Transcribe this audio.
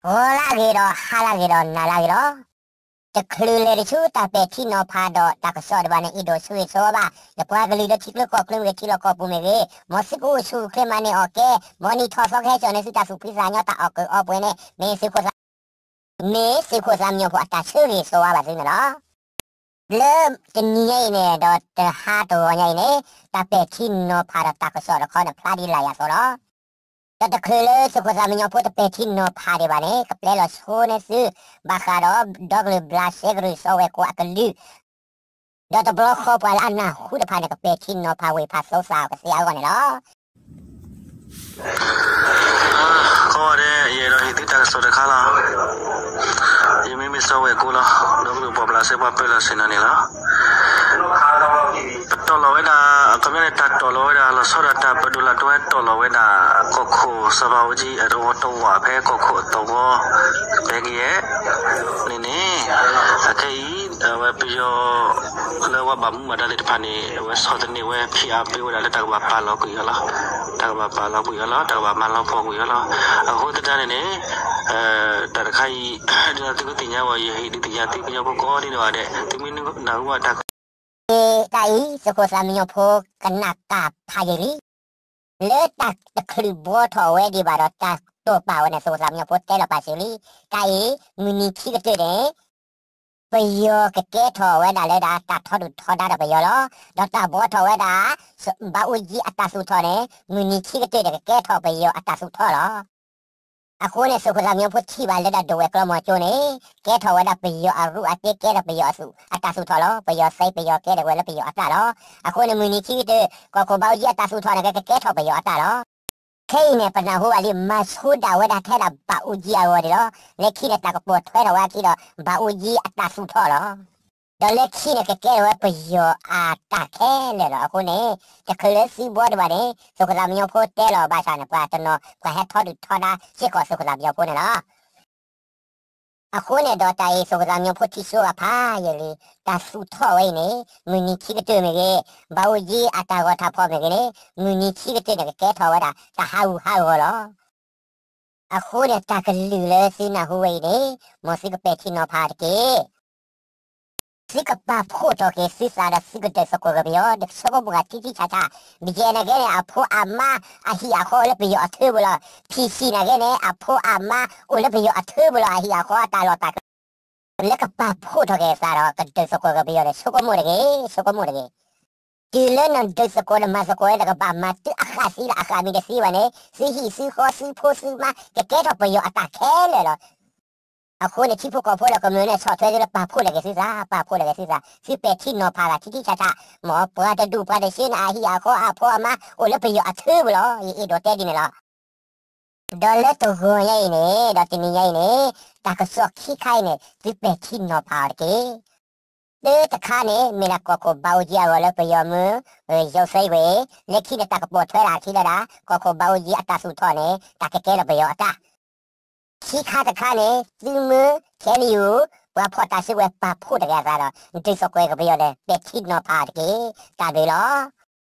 ဂီၤလၢအဂ့ၤဒီးဟါလၢအဂ့ၤဒီးနၤလၢအဂ့ၤလီၤ. တချုးလဲၤတဆူတၢ်ပဲာ်ထံနီၤဖးဒီးတၢ်ကစီၣ်ဒံးဘၣ်န့ၣ် အဲၣ်ဒိးဆၢဂ့ၤဆၢဝါဘၣ် ယပှၤကလုာ်လၢထံချၢကီၢ်ချၢမ့ၢ်ဂ့ၤ ထံလီၢ်ကီၢ်ပူၤမ့ၢ်ဂ့ၤ, မ်သုကအိၣ်ဆူၣ်အိၣ်ချ့မၤန့ၢ်အီၣ်ကဲ, မ်နံၣ်ထီၣ်သီကဟဲစိာ်န့ၢ်သုတၢ်သူၣ်ဖှံသးညီတၢ်အီၣ်ကုာ်အီပှဲၤန့ၣ် မ့ၢ်သုးခိၣ်သး မ့ၢ်သုးခိၣ်သးမံညီၤဖိအတၢ်ဆၢဂ့ၤဆၢဝါဘၣ်သုန့ၣ်လီၤ. လၢတနံၤညါအံၤန့ၣ် ဒီးတဟါတဂီၤညါအံၤန့ၣ် တၢ်ပဲာ်ထံနီၤဖးဒီးတၢ်ကစီၣ်တခီန့ၣ် ဖျါဒ်လာ်ယၤအသိးလီၤ. ဒီးတချုးလၢသုးခိၣ်သးမံညီၤဖိတပဲာ်ထံနီၤဖးဒံးဘၣ်န့ၣ် ကပျဲလီၤဆိန့ၢ်သု ဘၣ်ဃးဒီး ဒီကလုာ်ဘျးစဲကရူၢ်စီၤဝဲၢ်ကိအကလုၢ် ဒီးတဘျီဃီပှၤလၢအနၢ်ဟူတဖၣ်န့ၣ် ကပဲာ်ထံနီၤဖးဝဲၢ်ဖးသိသးကသ့အဂီၢ်န့ၣ်လီၤ. အဃိဒီး ယအဲၣ်ဒိးဟ့ၣ်သုတၢ်ကစီၣ်တခါလီၤ. ယမံၤမ့ၢ်စီၤဝဲၢ်ကိလီၤ. ဒီကလုာ်ပှၤဘျးစဲပှၤပၢလီၤဆ့ၣ်နီၤန့ၣ်လီၤ. ပတီၢ်လီၤဝဲဒၣ် အခီပညီန့ၣ် တၢ်တီၢ်လီၤဝဲဒၣ် လီၤဆီဒၣ်တၢ်ပဒိၣ်လၢတွဲတီၢ်လီၤဝဲဒၣ် ကီၢ်ခိၣ်စီၤဘးအူကၠံ အတဝီတဝီဖဲကီၢ်ခိၣ်အသဝီ ဖဲကယဲၢ်န့ၣ်န့ၣ် အခဲအံၤ အဝဲပယီၤ လၢအဝဲဘၣ်မူဘၣ်ဒါသ့ၣ်တဖၣ်န့ၣ် အဝဲဆီၣ်သနံးဝဲ ဖိအားပေးဝဲဒၣ်လၢတၢ်ကဘၣ်ပာ်လီၤကွံာ်အီၤလီၤ. တၢ်ကဘၣ်ပာ်လီၤကွံာ်အီၤလီၤ. တၢ်ကဘၣ်မၤလီၤဖှီၣ်ကွံာ်အီၤလီၤ. အဃိသတးန့ၣ်န့ၣ် တၢ်တခါအံၤ ဒ်သိးသုကသ့ၣ်ညါဝဲ ယဟ့ၣ်ဒုးသ့ၣ်ညါသုကညီဖိကိးဒ်န့ၣ်ဘၣ်ဒီး သုမ့ၢ်နၢ်ဟူဘၣ်တၢ် တၢ်အံၤ သုးခိၣ်သးမံညီၤဖိကနၣ်ကၣ်ဖးယံာ်လံ. လၢတၢ်တချုးဘှီထီၣ်ဝဲဒံးဘၣ်ဒီးတၢ်တိာ်ပာ်ဝဲန့ၣ် သုးခိၣ်သးမံညီၤဖိတဲလီၤပာ်စၢၤလံ. တၢ်အံၤ မုၢ်နံၤခံကတၢၢ်န့ၣ် ပယီၤကကဲထီၣ်ဝဲဒၣ်လၢဒၣ်တၢ်ထီဒုၣ်ထီဒါဒီးပယီၤလီၤ. ဒီးတၢ်ဘှီထီၣ်ဝဲဒၣ် ဘးအူကၠံအတၢ်သူၣ်ထီၣ်န့ၣ် မုၢ်နံၤခံကတၢၢ်န့ၣ် ကကဲထီၣ်ပယီၤအတၢ်သူၣ်ထီၣ်လီၤ. အဃိန့ၣ် သုးခိၣ်သးမံညီၤဖိထံၣ်ဘၣ်လၢဒၣ်ဒဝဲၢ်ကျီမီၤကၠိန့ၣ် ကဲထီၣ်ဝဲဒၣ်ပယီၤအရူၢ်အတ့ ကဲထီၣ်ပယီၤအသူၣ်အတၢ်သူၣ်ထီၣ်လီၤ. ပယီၤသဲပယီၤကဲထီၣ်ဝဲလၢပယီၤအတၢ်လီၤ. အဃိန့ၣ် မုၢ်နံၤခံကတၢၢ် ကီၢ်ခိၣ်ဘးအူကၠံအတၢ်သူၣ်ထီၣ်န့ၣ် ကကဲထီၣ်ပယီၤအတၢ်လီၤ. ခဲအံၤန့ၣ် ပနၢ်ဟူဘၣ်လံ မၤဆိဒၣ်ဝဲဒၣ်ထဲဒၣ်ဘးအူကၠံအဂီၢ်ဒံးလီၤ. လၢခံန့ၣ် တၢ်ကပိာ်ထွဲထီၣ်ဝဲအခံဒီး ဘးအူကၠံအတၢ်သူၣ်ထီၣ်လီၤ. ဒီးလၢခံန့ၣ် ကကဲထီၣ်ဝဲပယီၤအတၢ်ခဲလၢာ်လီၤ. အဃိန့ၣ် တချုးလၢသုဘှီဒံးဘၣ်န့ၣ် သုးခိၣ်သးမံညီၤဖိတဲလီၤဘၣ်ဆၣ်န့ၣ် ပှၤတနီၤ ပှၤဟဲထီဒုၣ်ထီဒါစ့ၢ်ကီးသုးခိၣ်သးမံညီၤဖိန့ၣ်လီၤ. အဃိန့ၣ်ဒီးတၢ်အံၤ သုးခိၣ်သးမံညီၤဖိထံၣ်ဆိဂၤဖးယံာ်လံ. တၢ်သူၣ်ထီၣ်ဝဲအံၤန့ၣ် မုၢ်နံၤခံကတၢၢ်မ့ၢ်ဂ့ၤ, ဘးအူကၠံအတၢ်ဂီၤတၢ်ဖီၣ်မ့ၢ်ဂ့ၤန့ၣ် မုၢ်နံၤခံကတၢၢ်န့ၣ် ကကဲထီၣ်ဝဲဒၣ်တၢ်ဟးဂူာ်ဟးဂီၤလီၤ. အဃိန့ၣ် တၢ်ကလုၢ်လၢသုနၢ်ဟူဝဲအံၤန့ၣ် မ်သုကပဲာ်ထံနီၤဖးတက့ၢ်. သုကပာ်ဖှိၣ်ထီၣ်က့ၤသုသးဒီးသုကဒုးသကိးက့ၤပယီၤ ဒီးဆိကမိၣ်ဂ့ၤထံထံဆးဆး, ဘီယဲၢ်န့ၣ်ဂ့ၤန့ၣ် အဖိအမါအဟံၣ်အဃီအိၣ်လၢပယီၤအထၢပူၤလီၤ. ဖံဆံၣ်န့ၣ်ဂ့ၤန့ၣ် အဖိအမါအိၣ်လၢပယီၤအထၢပူၤလီၤ. အဟံၣ်အဃီအတၢ်လီၢ်တၢ်ကျဲ လၢကပာ်ဖှိၣ်ထီၣ်က့ၤသးဒီး ကဒုးသကိးက့ၤပယီၤန့ၣ် ဆိကမိၣ်တဂ့ၤ, ဆိကမိၣ်တဂ့ၤ. တုၤလၢနဒုးသကိးနမၤသကိးန့ၣ် နကဘၣ်မၤသုအဃၣ်သံလၢအဃၣ်မံၤတသံဘၣ်န့ၣ် သုဟံၣ်သုဃီသုဖိသုမါ ကကဲထီၣ်ပယီၤအတၢ်ခဲလၢာ်လီၤ. အဃိန့ၣ် ထံဖိကီၢ်ဖိဒီးကမျၢၢ်န့ၣ် ဆီၣ်ထွဲသုလၢပာ်ဖှိၣ်လီၤက့ၤသုသး, ပာ်ဖှိၣ်လီၤက့ၤသုသး, သုပဲာ်ထံနီၤဖးဂ့ၤထံထံဆးဆး, မ်ပှၤတဒူၣ်ပှၤတဆှၢန့ၣ် အဟံၣ်အဃီအဖိအမါ အိၣ်လၢပယီၤအထၢပူၤလီၤ. ယအဲၣ်ဒိးတဲဒ်န့ၣ်လီၤ. ဒီးလၢတဂီၤညါအံၤန့ၣ် ဒီးတနံၤညါအံၤန့ၣ် တၢ်ကစီၣ်ခံခါအံၤန့ၣ် သုပဲာ်ထံနီၤဖးအီၤတက့ၢ်. တၢတခါန့ၣ် မ့ၢ်ဒၣ်ကီၢ်ခိၣ်ဘးအူကၠံအဂီၢ်လၢပယီၤမၢ ယိၤသ့ဝ့ၢ်, လၢခံန့ၣ် တၢ်ကပိာ်ထွဲဒၣ်အခံလၢဒၣ် ကီၢ်ခိၣ်ဘးအူကၠံအတၢ်သူၣ်ထီၣ်န့ၣ် တၢ်ကကဲထီၣ်ပယီၤအတၢ် ခံခါတခါန့ၣ် သုမၢ ခဲနံၣ်အူ ပှၤဖီၣ်တၢ်စုကဝဲၤပာ်ဖှိၣ်တဂ့ၤအသးဒီး ဒုးသကိးက့ၤပယီၤဒီး ပဲာ်ထံနီၤဖးအီၤတက့ၢ်. တၢ်ဘျုးလီၤ.